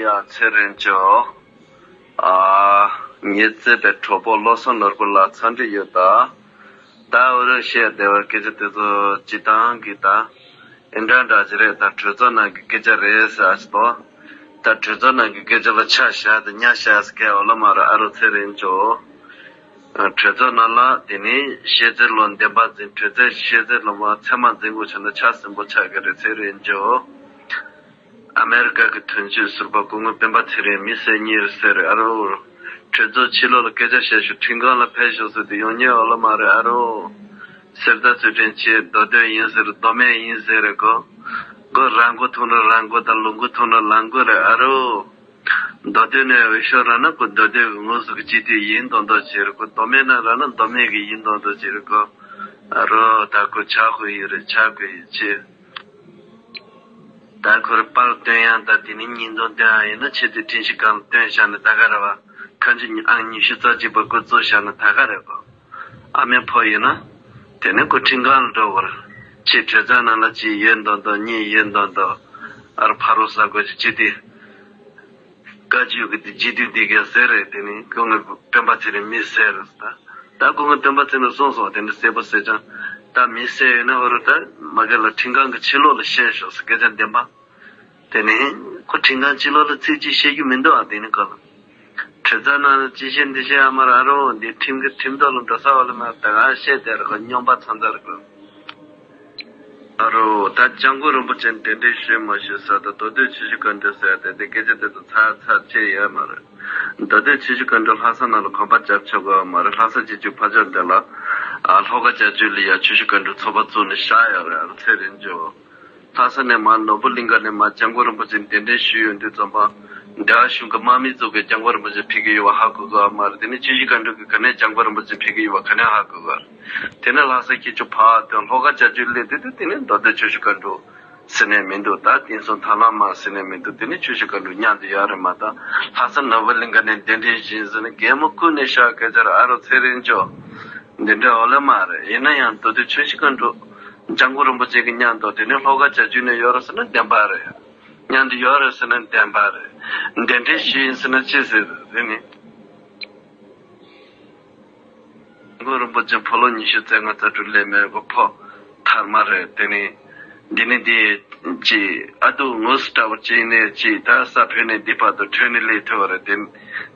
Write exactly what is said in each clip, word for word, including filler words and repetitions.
ཡ་ཚེ་རིང་ཅོ། ཨ། ངའི་བརྩེ་བའི་གྲོགས་པོ་བློ་བཟང་ནོར་བུ་ལགས་འཚམས་འདྲི་ཡོད་ད། ད་འུ་རུ་བཤད་བདེ་བར་སྐད་ཆ་དེ་ཚོ་སྤྱི་བཏང་གི་ད། ཨེ་འདྲ་འདྲ་ཅི་རེད་ད། གྲོས་ཚོགས་ནང་གི་སྐད་ཆ་རེད་ཟེར་ཨ་ཅི་ཏོ། ད་གྲོས་ཚོགས་ནང་གི་སྐད་ཆ་ལ་ཆ་བཞག་ད་ཉ་བཞག་ཟེར་མཁན་འོ་ལོ་མ་རེད་ཨ་རོ་ཚེ་རིང་ཅོ། གྲོས་ཚོགས་ནང་ལ་དེ་ནི་ཤེས་ཚད་ལོ་འདེམས་པ་འཛིན། གྲོས་ཚོགས་ཤེས་ཚད་ལོ་མ་ཚད་མ་འཛིན་དགོས་བྱུང་ན་ཆ་ཟིན་པོ་ཆགས་ཀྱི་རེད་ཚེ་རིང་ཅོ། ཨ་མེ་རི་ཀ་གི་དོན་གཅོད་ཟུར་པ་སྐུ་ངོ་སྤེན་པ་ཚེ་རིང་མི་སེར་གཉིས་ཟེར་ཨ་རོ། གྲོས་ཚོགས་ཕྱི་ལོགས་ལ་སྐད་ཆ་བཤད་ཤོག་ཁྲིམས་ཁང་ལ་ཕེབས་ཤོག་ཟེར་དུས་ཡོང་ཉེན་འོ་ལོ་མ་རེད་ཨ་རོ། གསེར་རྟ་ཚུལ་ཁྲིམས་ཆེ་མདོ་སྟོད་ཡིན་ཟེར་མདོ་སྨད་ཡིན་ཟེར་རེད་གོ། གོ་རང་མགོ་ཐུག་ན་རང་མགོ་དང་ལུང་མགོ་ཐུག་ན་ལང་མགོ་རེད་ཨ་རོ། མདོ་སྟོད་ནས་འོས་ཤོག་རག་ན་ཁོ་མདོ་སྟོད་ཀྱི་ངོས་སུ་གི་སྤྱི་འཐུས་ཡིན་མདོག་མདོག་བྱེད་རེད་གོ། མདོ་སྨད་ན་རག་ན་མདོ་སྨད་ཀྱི་ཡིན་མདོག་མདོག་བྱེད་རེད་གོ། ཨ་རོ་ད་ཁོ་ཆག་དགོས་ཡོད་རེད་ཆག་དགོས་ཡོད་ཆེ། ད་ཁོར་པར་སྟོན་ཡང་ད་དེ་ནི་ཉིན་དུ་སྟོན་ཡང་ཡིན་ན་ཆེ་དུས་ཁྲིམས་ཞིབ་ཁང་ལ་སྟོན་བཞག་ན་ད་ག་རེད་བ། ཁ་མཆུ་ཨང་ཉི་ཤུ་རྩ་གཅིག་པ་ཁོ་བཙུགས་བཞག་ན་ད་ག་རེད་གོ། ཨ་མའི་ཕོ་ཡིན་ན། དེ་ནི་ཁོ་ཁྲིམས་ཁང་ལ་འགྲོ་དགོས་རེད། ཆེ་གྲོས་ཚོགས་ནང་ལ་གཅིག་ཡོད་མདོག་མདོག་གཉིས་ཡོད་མདོག་མདོག་ཨ་རོ་ཕ་རོ་ཟ་དགོས་ཀྱི་ཅི་དེ། བཀའ་བརྒྱུད་ཀྱི་དེ་རྗེས་མཐུན་འདི་གས་ཟེར་རེད་དེ་ནི་ཁོང་གི་སྤེན་པ་ཚེ་རིང་མི་ཟེར་རེད་ད། ད་ཁོང་གི་སྤེན་པ་ཚེ་རིང་གསུངས་སོང་དེ་འདྲ་གསལ་པོ་གསལ་རྐྱང་། ད་མི་ཟེར་ཡོད་ན་ཧོ་རུ་ད་མ་གི་ལ་ཁྲིམས་ཁང་གི་ཕྱི་ལོགས་ལ་བཤད་ཤོག་ཟེར་སྐད་ཆ་བདེན་པ། དེ་ནི་ཁོ་ཁྲིམས་ཁང་ཕྱི་ལོགས་ལ་ཚིག་གཅིག་བཤད་རྒྱུ་མི་འདུག་ཨ་དེ་ནི་ཁོ་ལ། གྲོས་ཚོགས་ནང་ལ་ཅི་བཤད་འདི་བཤད་ཨ་མར་ཨ་རོ་འདི་ཁྲིམས་ཀྱི་ཁྲིམས་ཐོག་ལ་འགྲོ་ས་བ་ལ་མ་ད་ག་བཤད་དེ་ར་ཁོ་སྨྱོན་པ་ཚང་ཚར་ཁོ། ཨ་རོ། ད་སྐྱབས་མགོན་རིན་པོ་ཆེ་གདན་འདྲེན་ཞུས་མ་ཞུས་ཟེར་ད་མདོ་སྟོད་ཆུ་བཞི་སྒང་དྲུག་ཟེར་དེ་དེ་སྐད་ཆ་དེ་ཚོ་ཚར་ཚར་བྱས་ཡོད་མ་རེད། མདོ་སྟོད་ཆུ་བཞི་སྒང་དྲུག་ལྷ་ས་ནང་ལ་གོམ་པ་རྒྱབ་ཆོག་གི་མ་རེད། ལྷ་ས་སྤྱི་གཅིག་ཕར་ཕྱོགས་འདི་ལ་ཨ་ལྷོ་ཁ་བྱ་ཆུ་ལ་ཡ་ཆུ་བཞི་སྒང་དྲུག་ཚོགས་པ་བཙུགས་ནས་བཞག་ཡོད་རེད་ཨ་རོ་ཚེ་རིང་ཇོ། ལྷ་ས་ནས་མར་ནོར་བུ་གླིང་ཁ་ནས་མར་སྐྱབས་མགོན་རིན་པོ་ཆེ་གདན་འདྲེན་ཞུས་ཡོང་དུས་ཙམ་པ། འདི་ག་གཞུང་གི་དམག་མི་ཚོ་གིས་སྐྱབས་མགོན་རིན་པོ་ཆེ་ཕེབས་ཀྱི་ཡོད་པ་ཧ་གོ་གི་ཡོད་མ་རེད། དེ་ནས་ཆུ་བཞི་སྒང་དྲུག་གིས་ག་ནས་སྐྱབས་མགོན་རིན་པོ་ཆེ་ཕེབས་ཀྱི་ཡོད་པ་ག་ནས་ཧ་གོ་གི་རེད། དེ་ནས་ལྷ་ས་ཁྱེད་ཚོ་ཕར་ཐོན་ལྷོ་ཁ་བྱ་ཆུ་སླེབས་དུས་དེ་དེ་ནས་མདོ་སྟོད་ཆུ་བཞི་སྒང་དྲུག་ཟེར་ནས་མི་འདུག་ད་དེང་སང་ཐང་ལྷ་མ་ཟེར་ནས་མི་འདུག་དེ་ནས་ཆུ་བཞི་སྒང་དྲུག་མཉམ་དུ་ཡོད་རེད་མ་གཏོགས་ལྷ་ས་ནོར་བུ་གླིང་ཁ་ནས་གདན་འདྲེན་བཞིན་ཟེར་ནས་གད་མོ་ཁུར་ནས་བཞག་སྐད་ཆ་རེད་ཨ་རོ་ཚེ་རིང་ཇོ། འདི་འདྲ་འོ་ལེ་མ་རེད། ཡིན་ན་ཡང་མདོ་སྟོད་ཆུ་བཞི་སྒང་དྲུག་སྐྱབས་མགོན་རིན་པོ་ཆེ་གི་མཉམ་དུ་དེ་ནས་ལྷོ་ཁ་བྱ་ཆུ་ནས་ཡོད་རེད་ཟེར་ན་བདེན་པ་རེད། མཉམ་དུ་ཡོད་རེད་ཟེར་ན་བདེན་པ་རེད། གདན་འདྲེན་ཞུས་ཡིན་ཟེར་ན་ཅི་ཟེར་དེ་ནི། སྐྱབས་མགོན་རིན་པོ་ཆེ་ཕོ་ལོ་ཉི་ཤུ་རྩ་ལྔ་རྩ་དྲུག་སླེབས་མེད་པ་ཕོ་ཐར་མ་རེད་དེ་ནི། འདི་ནི་འདི་ཅི་ཨ་དུ་ངོས་སུ་འདྲ་བ་ཅི་ནས་ཅི་ད་ས་བོད་ནས་འདི་བར་དུ་ཁྲོས་ནས་སླེབས་ཐུབ་པ་རེད་དེ།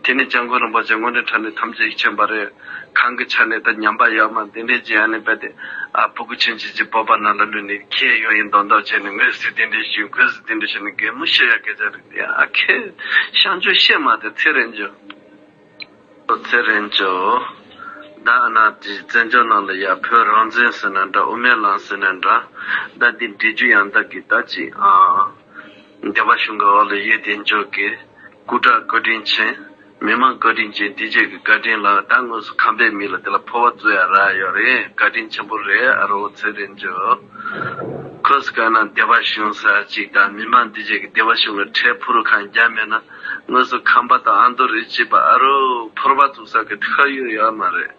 དེ་ནི་སྐྱབས་མགོན་རིན་པོ་ཆེ་དངོས་གནས་དྲང་གནས་ཐམས་ཅད་མཁྱེན་པ་རེད། གང་གི་ཆ་ནས་ད་ཉམས་པ་ཡོད་མ་འདི་འདྲས་ཅི་ཨ་ནི་བས་ཏེ་ཨ་ཕྲུ་གུ་ཆུང་ཆུང་ཅིག་སྤོབས་པ་ནང་ལ་ལུས་ནས་ཁྱེད་ཡོང་ཡིན་མདོག་མདོག་བྱས་ནས་ངོས་སུ་འདི་འདྲས་ཞུས་ཁོས་སུ་འདི་འདྲས་བྱས་ནས་གད་མོ་ཤོར་ཡ་སྐད་ཆ་རེད་དེ་ཨ་ཁྱེད་ཤང་ཆུ་བཤད་མ་དེ་ཚེ་རིང་ཇོ། ཚེ་རིང་ཇོ། ད་ཨ་ན་དེ་བཙན་བྱོལ་ནང་ལ་ཡ་བོད་རང་བཙན་ཟེར་ན་འདྲ་དབུ་མའི་ལམ་ཟེར་ན་འདྲ། ད་འདི་འབྲི་རྒྱུ་ཡང་ད་གི་ད་ཅི་ཨ། སྡེ་པ་གཞུང་གི་འོག་ལ་ཡོད་དེ་འཇོག་གི་སྐུ་དྲག་བཀའ་དྲིན་ཆེ། མི་མང་བཀའ་དྲིན་ཆེ་འདི་བཅས་ཀྱི་བཀའ་དྲིན་ལ་ད་དངོས་སུ་ཁམས་པའི་མི་ལ་དེ་ལ་ཕོ་བ་བཙུགས་ཡ་རག་ཡོད་རེད། བཀའ་དྲིན་ཆེན་པོ་རེད་ཨ་རོ་ཚེ་རིང་ཇོ། ཁོས་ག་ན་སྡེ་པ་གཞུང་ཟེར་ཅིག་དང་མི་མང་འདི་བཅས་ཀྱི་སྡེ་པ་གཞུང་ལ་ཁྲལ་ཕུ་རུ་གང་རྒྱག་མེད་ན་དངོས་སུ་ཁམས་པ་དང་ཨ་མདོ་རིགས་གཅིག་པ་ཨ་རོ་ཕོར་པ་བཙུགས་ས་གི་ཁ་ཡུལ་ཡོད་མ་རེད།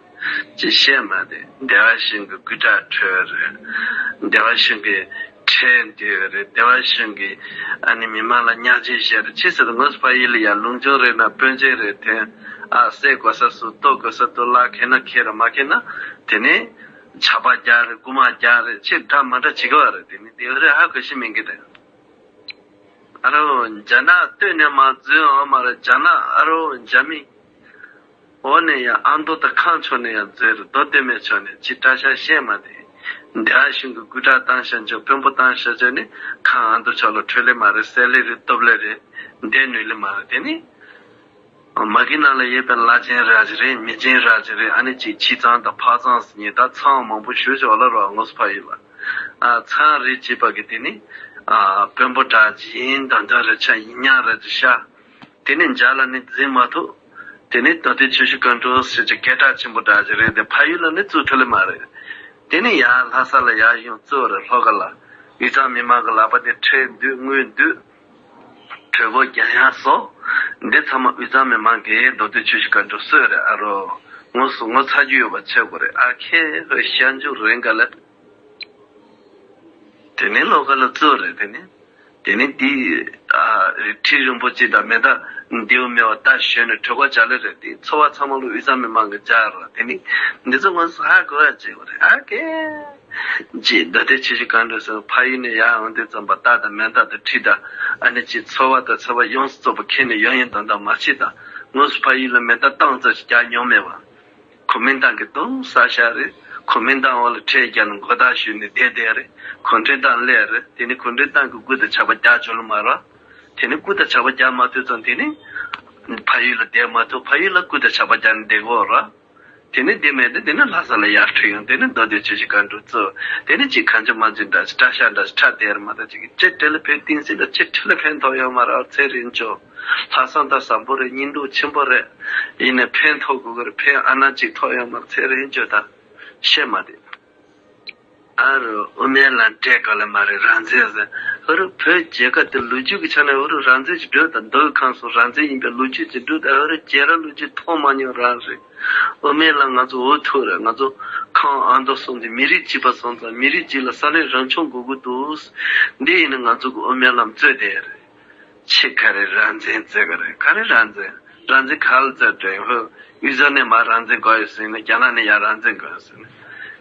ཅི་བཤད་མ་དེ་སྡེ་པ་གཞུང་གི་སྐུ་དྲག་ཁྲོད་རེད། སྡེ་པ་གཞུང་གི་ཁྲལ་འདུས་རེད། སྡེ་པ་གཞུང་གི་ཨ་ནི་མི་མང་ལ་བརྙས་བཅོས་བྱས་རེད། ཅི་ཟེར་དངོས་སུ་ཕ་ཡུལ་ལ་ཡང་ལུང་སྦྱོང་རེད་ན་དཔོན་ཆེན་རེད་དེ་ཨ་བསད་དགོས་ས་སུ་གཏོར་དགོས་ས་གཏོར་ལ་ཁེ་ན་ཁེ་ར་མ་ཁེ་ན་དེ་ནི་ཆག་པ་རྒྱག་རེད། རྐུ་མ་རྒྱག་རེད། ཅི་འདྲ་མ་འདྲ་བྱེད་དགོས་རེད། དེ་ནི་དེ་རེད་ཧ་གོ་ཤེས་མིན་གི་རེད། ཨ་རོ་རྒྱ་ནག་སྟོད་ནས་མ་འཛུལ་འོང་མ་རེད། རྒྱ་ནག་ཨ་རོ་རྒྱ་མི། འོ་ནས་ཡང་ཨ་མདོ་དང་ཁམས་ཕྱོགས་ནས་ཡང་འཛུལ་རེད། མདོ་སྟོད་སྨད་ཕྱོགས་ནས་ཅི་སྐྲ་ཤད་བཤད་མ་དེ། འདི་ཨ་གཞུང་གི་སྐུ་དྲག་བཏང་ཤ་འཇོག་དཔོན་པོ་བཏང་ཤ་འཇོག་ནི་ཁམས་ཨ་མདོ་ཕྱོགས་ལ་འཕྲོད་ལེ་མ་རེད། བསད་ལེ་རེད། གཏུབ་ལེ་རེད། འདས་ནུས་ལེ་མ་རེད། དེ་ནི། མ་གི་ནང་ལ་ཡོད་པའི་བླ་ཆེན་ར་ཅི་རེད། མི་ཆེན་ར་ཅི་རེད། ཨ་ནི་ཅིག་ཕྱི་ཚང་དང་ཕ་ཚང་ཟེར་ཉེ་ད་ཚང་མང་པོ་ཞུ་ཆོག་ལ་རོ་དངོས་སུ་ཕ་ཡུལ་ལ། ཨ་ཚང་རེ་བྱེད་པ་གི་དེ་ནི། ཨ་དཔོན་པོ་འདྲ་ཅི་ཡིན་དང་འདྲ་རེ་ཆ་ཡིན་ཉག་ར་ཅི་ཤ། དེ་ནི་མཇལ་ལ་ནི་འཛིན་མ་ཐུབ། དེ་ནི་ད་ལྟའི་ཆུ་བཞི་སྒང་དྲུག་ཟེར་གྱི་སྐད་གྲགས་ཆེན་པོ་འདྲ་ཅི་རེད་དེ་ཕ་ཡུལ་ལ་ནི་བཙུགས་ཐུབ་ལེ་མ་རེད། དེ་ནི་ཡར་ལྷ་ས་ལ་ཡར་ཡོང་བཙུགས་རེད། ལྷོ་ཁ་ལ། དབུས་གཙང་མི་མང་གི་ལག་པ་དེ་ཁྲལ་བསྡུས་དངུལ་བསྡུས། གྲོས་འགོ་རྒྱག་ཡག་སོགས། འདི་ཚང་མ་དབུས་གཙང་མི་མང་གིས་མདོ་སྟོད་ཆུ་བཞི་སྒང་དྲུག་གསོས་རེད་ཨ་རོ། དངོས་སུ་ངོ་ཚ་རྒྱུ་ཡོད་པ་བྱེད་དགོས་རེད་ཨ་ཁེ་ཧོ་ཤ་འཇུ་རེད་ག་ལ། དེ་ནས་ལྷོ་ཁ་ལ་བཙུགས་རེད་དེ་ནས། དེ་ནི་དེ་ཨ་ཁྲི་རིན་པོ་ཆེ་དང་མེ་སྟག་མདེའུ་མེ་བ་རྟ་ཞོན་ནས་གྲོད་ཁོག་བྱ་ལེ་རེད། དེ་ཚོ་བ་ཚང་མ་ལོ་དབུས་གཙང་མི་མང་གི་རྒྱ་ར། དེ་ནི་འདི་ཚོ་ང་ཚོ་ཧ་གོ་ཡ་བྱེད་དགོས་རེད། ཨ་ཀེ་ཅེས་མདའ་དེ་ཆེ་ཞིག་གང་འགྲོ་སོང་། ཕ་ཡུལ་ནས་ཡར་འོང་དུས་ཙམ་པ་རྟ་དང་མེ་སྟག་དང་ཁྲི་དང་ཨ་ནི་ཅི་ཚོ་བ་དང་ཚོ་བ་ཡོངས་སུ་རྫོགས་པ་ཁྱེར་ནས་ཡོང་ཡིན་དང་དང་མ་ཕྱིན་དང་། ངོས་སུ་ཕ་ཡུལ་ལ་མེ་སྟག་སྟོང་ཙམ་ཞིག་རྒྱག་མྱོང་མེད་པ། གོ་མིན་ཏང་གི་དུང་ས་ཤ་རེད། གོ་མིན་ཏང་འོག་ལ་ཁྲལ་རྒྱག་ནས་མགོ་ཐག་གཞུས་ནས་བསྡད་བསྡད་རེད། གུང་ཁྲན་ཏང་སླེབས་རེད། དེ་ནི་གུང་ཁྲན་ཏང་གི་སྐུ་དང་ཆབ་པ་རྒྱག་ཆོག་ལ་མ་རེད། དེ་ནི་སྐུ་དང་ཆབ་པ་རྒྱག་མ་ཐུབ་ཙང་དེ་ནི་ཕ་ཡུལ་ལ་བསྡད་མ་ཐུབ། ཕ་ཡུལ་ལ་སྐུ་དང་ཆབ་པ་རྒྱག་ནས་བསྡད་དགོས་རེད། དེ་ནི་དེ་མེད་དེ་དེ་ནི་ལྷ་ས་ལ་ཡར་ཁྲིད་ཡོང་། དེ་ནི་མདོ་སྡེ་ཆོས་ཀྱི་སྒང་དྲུག་བཙུགས། དེ་ནི་ཅིག་གང་ཅི་མང་ཅི་འདྲ་ཅིག་སྐྲ་ཤད་འདྲ་ཅིག་ཁྲ་དེར་མ་ད་ཅིག་ཅི་དྲི་ལ་ཕན། བསྟན་སྲིད་ལ་ཅི་དྲི་ལ་ཕན་ཐོགས་ཡོད་མ་རེད། ཚེ་རིང་ཅོ། ལྷག་བསམ་དང་བཟང་པོ་རེད། སྙིང་སྡུག་ཆེན་པོ་རེད། ཡིན་ནའི་ཕན་ཐོགས་དགོས་ཀྱི་རེད། ཕན་ཨ་ན་ཅིག་ཐོགས་ཡོད་མ་རེད། ཚེ་རིང་ཅོ་ད་བཤད་མ་དེ། ཨ་རོ་དབུ་མའི་ལམ་བཀྲལ་ག་ལ་མ་རེད། རང་བཙན་ཟེར། ཨ་རོ་བོད་རྒྱལ་ཁབ་དེ་ལོ་རྒྱུས་ཀྱི་ཆ་ནས་ཨ་རོ་རང་བཙན་ཞིག་འགྲོ་དང་། མདོ་ཁམས་སུ་རང་བཙན་ཡིན་པའི་ལོ་རྒྱུས་ཅིག་འགྲོ་དང་། ཨ་རོ་རྒྱལ་རབས་ལོ་རྒྱུས་མཐོང་མ་མྱོང་རང་རེད། དབུ་མའི་ལམ་ང་ཚོ་འུ་ཐུག་རེད། ང་ཚོ་ཁམས་ཨ་མདོ་སོང་ཙང་མི་རིགས་གཅིག་པ་སོང་ཙང་མི་རིགས་གཅིག་ལ་ས་གནས་རང་སྐྱོང་དགོས་ཀྱི་འདུག། འདི་ཡིན་ན་ང་ཚོ་གི་དབུ་མའི་ལམ་རྩོད་དེ་རེད། ཆེ་ག་རེ་རང་བཙན་རྩོད་ག་རེ། ག་རེ་རང་བཙན། རང་བཙན་ག་ལ་རྩོད་དྲན་ཧོ། དབུས་གཙང་ནས་མར་རང་བཙན་དགོས་ཡོད་ཟེར་ནས། རྒྱ་ནག་ནས་ཡར་རང་བཙན་དགོས་ཡོད་ཟེར་ནས།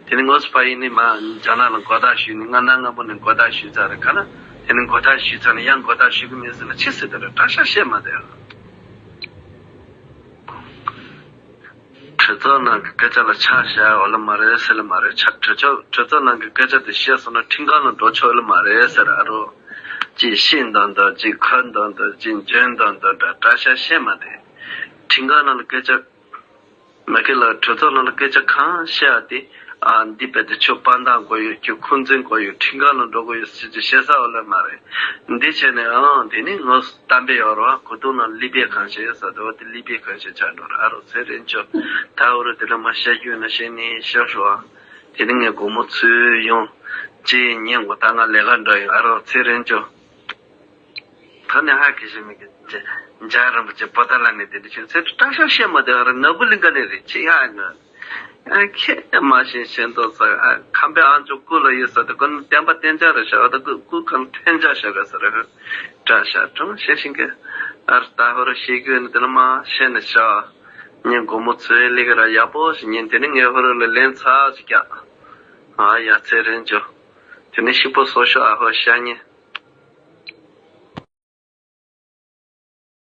དེ་ནི་ངོ་སོ་ཕ་ཡིན་ནི་མ་རྒྱ་ནག་ལ་མགོ་བཏགས་ཞུས་ནི། སྔ་ན་སྔ་པོ་ནས་མགོ་བཏགས་ཞུས་ཚར་རེད། ག་ན་དེ་ནི་མགོ་བཏགས་ཞུས་ཚར་ནས་ཡང་མགོ་བཏགས་ཞུ་གི་མིན་ཟེར་ན་ཆི་ཟེར་དེ་རེད། སྐྲ་ཤད་བཤད་མ་དེ་རེད། གྲོས་ཚོགས་ནང་གི་སྐད་ཆ་ལ་ཆ་བཞག་འོ་ལ་མ་རེད་ཟེར་ལ་མ་རེད། ཆ་གྲོས་ཚོགས་གྲོས་ཚོགས་ནང་གི་སྐད་ཆ་དེ་བཤད་སོང་ན་ཁྲིམས་ཁང་ལ་འགྲོ་ཆོག་ལ་མ་རེད་ཟེར། ཨ་རོ། ཅིག་ཤེས་མདོག་མདོག་ཅིག་གོ་མདོག་མདོག་ཅིག་འཇོན་མདོག་མདོག་འདྲ་སྐྲ་ཤད་བཤད་མ་དེ། ཁྲིམས་ཁང་ནང་ལ་སྐད་ཆ། མ་ཁེ་ལ་གྲོས་ཚོགས་ནང་ལ་སྐད་ཆ་གང་བཤད་ཡ་དེ། ཨ་འདི་རྦད་དེ་ཁྱོད་དཔང་རྟགས་དགོས་ཡོད། ཁྱོད་ཁུངས་བཙན་དགོས་ཡོད། ཁྲིམས་ཁང་ལ་འགྲོ་དགོས་ཡོད་ཟེར་གྱི་བཤད་ས་འོ་ལ་མ་རེད། འདི་བྱས་ནས་ཨང་དེ་ནི་ངོ་གཏམ་དཔེ་ཡོད་རེད་བ། གོ་དུང་ནང་ལི་པེ་གང་བཤད་ས་དེ་བ་དེ་ལི་པེ་གང་བཤད་ཆགས་འགྲོ་ར། ཨ་རོ་ཚེ་རིང་ཅོ། ད་འོ་རུ་དེ་ལ་མ་བཤད་རྒྱུ་ན་བཤད་ནི་བཤད་ཤོག་ཨ། དེ་ནི་ངས་དགོང་མོ་ཚུར་ཡོང་། ཅི་ཉིན་གོ་ད་ང་ལས་ཀ་འགྲོ་ཡོང་། ཨ་རོ་ཚེ་རིང་ཅོ། ད་ནི་ཧ་གི་ཞིག་མི་གི་ཅི། འཇའ་རིན་པོ་ཆེ་པོ་ཏ་ལ་ནི་དེ་འདྲ་ཞིག་ཚེ་སྐྲ་ཤད་བཤད་མ་དེ་ཨ་རོ་ནག་པོ་གླིང་ག་ནས་རེད་ཅི་ཧ་ང་། ཨ་ཁྱེད་མ་ཤེས་ཤེས་མདོག་ཚ། ཨ་ཁམས་པའི་ཨང་ཅོ་སྐུ་ལ་ཡོད་ས་དེ་ཀུན་བསྟན་པ་བསྟན་འཇགས་རེད་ཤག་ཨ་ད་སྐུ་སྐུ་གང་འཐེན་འཇགས་ཤག་ག་ས་རེད། སྐྲ་ཤད་གྲོང་བཤད་ཤིང་གི། ཨ་རོ་ད་ཧོ་རོ་ཤེས་རྒྱུ་ནི་དེ་ལ་མ་བཤད་ནི་ཤག་ཉིན་དགོང་མོ་ཚོའི་ལི་ག་ར་ཡག་པོ་ཞིག་ཉིན་དེ་ནི་ངས་ཧོ་རོ་ལ་ལན་ཚ་ཞིག་རྒྱག་ཨ་ཡ་ཚེ་རིང་ཅོ། དེ་ནི་ཤི་པོ་སོ་ཤོ་ཨ་ཧོ་ཤ་ཉེ།